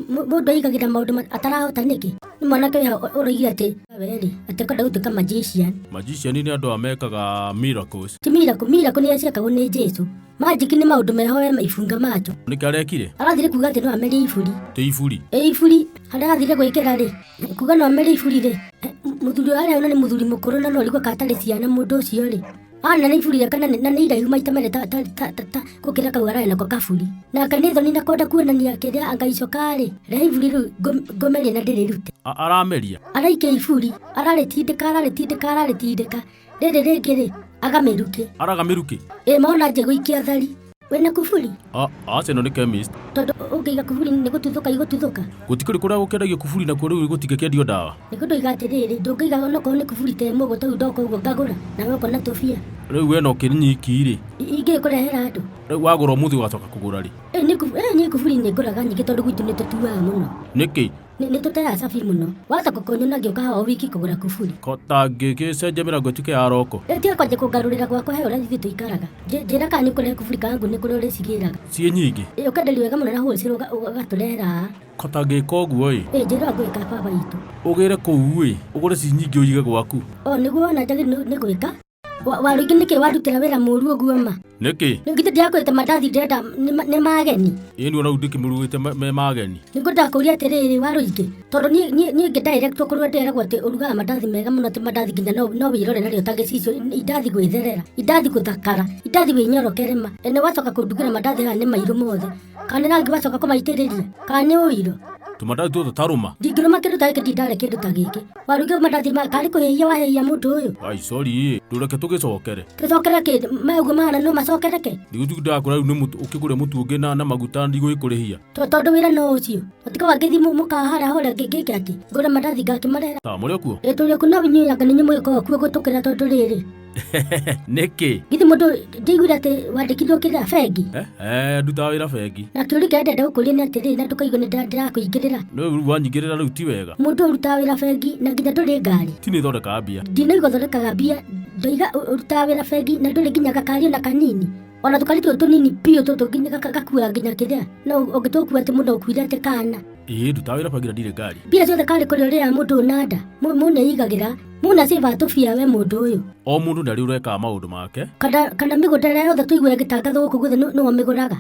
Mũndũ aigagĩra maũndũ atarahota nĩkĩ? Nĩ mwanake wĩ haha ũroigire atĩ we-rĩ, atĩ ũkwenda gũtuĩka magician. Magician nĩ andũ a mekaga miracles. Ti miracle, miracle nĩ iria ciekagwo nĩ Jesu. Magic nĩ maũndũ meho we ibunga macho. Nĩkĩ arekire? Arathire kuga atĩ no amerie iburi. Ti iburi. Ĩ iburi, harĩa arathire gwĩkĩra rĩ, kuga no amerie iburi rĩ, mũthuri ũrĩa arĩ hau na nĩ mũthuri mũkũrũ na no ũrigwo kana atarĩ ciana mũndũ ũcio rĩ. Ana nĩ iburi rĩake na nĩ iraihu maita merĩ ta ta ta ta ta gũkĩra kau ararĩ nako kaburi. Nake nĩ thoni na kwenda kuonania kĩrĩa anga icoka-rĩ, rehe iburi rĩu ngũmerie na ndĩrĩrute. Arameria? Araikia iburi, ararĩtindĩka ararĩtindĩka ararĩtindĩka, rĩrĩ rĩngĩ-rĩ, agamĩrukĩ. Aragamĩrukĩ? Ĩ mona anjie gũikia thari. Wĩna kuburi? Aca ĩno nĩ chemist. Tondũ ũngĩiga kuburi nĩ gũtuthũka igũtuthũka. Gũtikĩrĩ kũrĩa gũkĩendagio kuburi nakuo rĩu gũtingĩkĩendio ndawa. Nĩguo ndoiga atĩrĩrĩ, ndũngĩiga onokorwo nĩ kuburi ta ĩmwe ũguo ta rĩu ndoka ũguo ngagũra nawe ũkona tũbia. Rĩu we no ũkĩrĩ nyiki rĩ. Ingĩkũrehera andũ. Rĩu wagũra ũmũthĩ ũgacoka kũgũra rĩ? Niĩ kuburi nĩ ngũraga nyingĩ tondũ gwitũ nĩ tũtuaga mũno. Nĩkĩ? Nĩ tũteaga cabi mũno. Wacoka kũnyona ngĩũka haha o wiki kũgũra kuburi. Ko ta ngĩgĩcenjia mĩrango ĩtuĩke ya roko. Rĩu tiga kwanjia kũngarũrĩra gwakwa he ũrĩa ithuĩ tũikaraga. Njĩra kana nĩ ũkũrehe kuburi kana ngũ nĩ kũrĩa ũrĩcigĩraga. Ciĩ nyingĩ? Ĩ ũkenderio wega mũno na wholesale ũgatũrehera haha. Ko ta ngĩka ũguo ĩ. Ĩ njĩra ũrĩa ngwĩka baba witũ. Ũgĩre kũu ĩ, ũgũre ci nyingĩ ũige gwaku. O nĩguo wona njagĩrĩirwo nĩ gwĩka. Waruingĩ nĩkĩ warutĩra wĩra mũru ũguo ma? Nĩkĩ? Githĩ ndirakwĩrĩte mandathi ndĩrenda nĩ mageni? Ĩĩ nĩ ona rĩu ndĩkĩmũrugĩte me mageni. Nĩguo ndakũria atĩrĩrĩ Waruingĩ, tondũ niĩ niĩ ngĩ direct kũrĩa ndĩreragwo atĩ ũrugaga mandathi mega mũno atĩ mandathi nginya no wĩrore narĩo ta gĩcicio, indathi gwĩtherera, indathi gũthakara, indathi wĩnyorokere ma. Na wacoka kũndugĩra mandathi haha nĩ mairũ mothe. Kana nĩ rangi wacoka kũmaitĩrĩria? Kana nĩ ũiro? Tũmandathi tũtũ tarũma. Ndingĩrũma kĩndũ ta gĩkĩ ndindarĩa kĩndũ ta gĩkĩ. Waruga mandathi maya karĩ kũhĩhia wahĩhia mũndũ ũyũ. Ai sorry ĩ, ndũreke tũgĩcokere. Tũcokere kĩ maya ũguo mahana no macokereke? Ndigũtuĩka ndakũra rĩu nĩ mũtu ũkĩgũre mũtu ũngĩ na maguta ndigũgĩkũrĩhia. Tondũ wĩra no ũcio. Ũtika wangĩthiĩ mũkawa harĩa hore ngĩke atĩ ngũre mandathi ngakĩmarehera. Ta mũrĩ o kuo? Ĩ tũrĩ kuo no inyuĩ anga nĩ inyuĩ mũgĩkoragwo kuo gũtũkĩra tondũ rĩrĩ. Nĩkĩ? Githĩ mũndũ ndĩiguire atĩ wandĩkithio kĩrĩa bengi? Eh, eh, ndutaga wĩra bengi. Na kĩũria kĩrĩa ndĩrenda gũkũria nĩ atĩrĩrĩ na ndũkaigue nĩ ndĩrakũingĩrĩra. No rĩu wanyingĩrĩra rĩu ti wega. Mũndũ ũrutaga wĩra bengi na nginya ndũrĩ ngari. Ti nĩ thondekaga mbia. Ndinaigua ũthondekaga mbia, ndoiga ũrutaga wĩra bengi na ndũrĩ nginya gakari ona kanini. Ona tũkari tũtũ tũnini biũ tũtũ nginya gakuaga nginya kĩrĩa. No ũngĩtũkua atĩ mũndũ akuire atĩ kana. Ĩĩ ndutaga wĩra bengi na ndirĩ ngari. Mbia ciothe karĩ kũrĩa ũrĩaga mũndũ ũyũ na nda. Mũndũ nĩ eigagĩra. Mũndũ nĩ acĩvaga tũbia we mũndũ ũyũ. O mũndũ nĩ arĩ ũrĩa ekaga maũndũ make. Kana mĩgũnda ĩrĩa yothe tũiguaga ĩgĩtangathwo gũkũ guothe nĩwe ũmĩgũraga.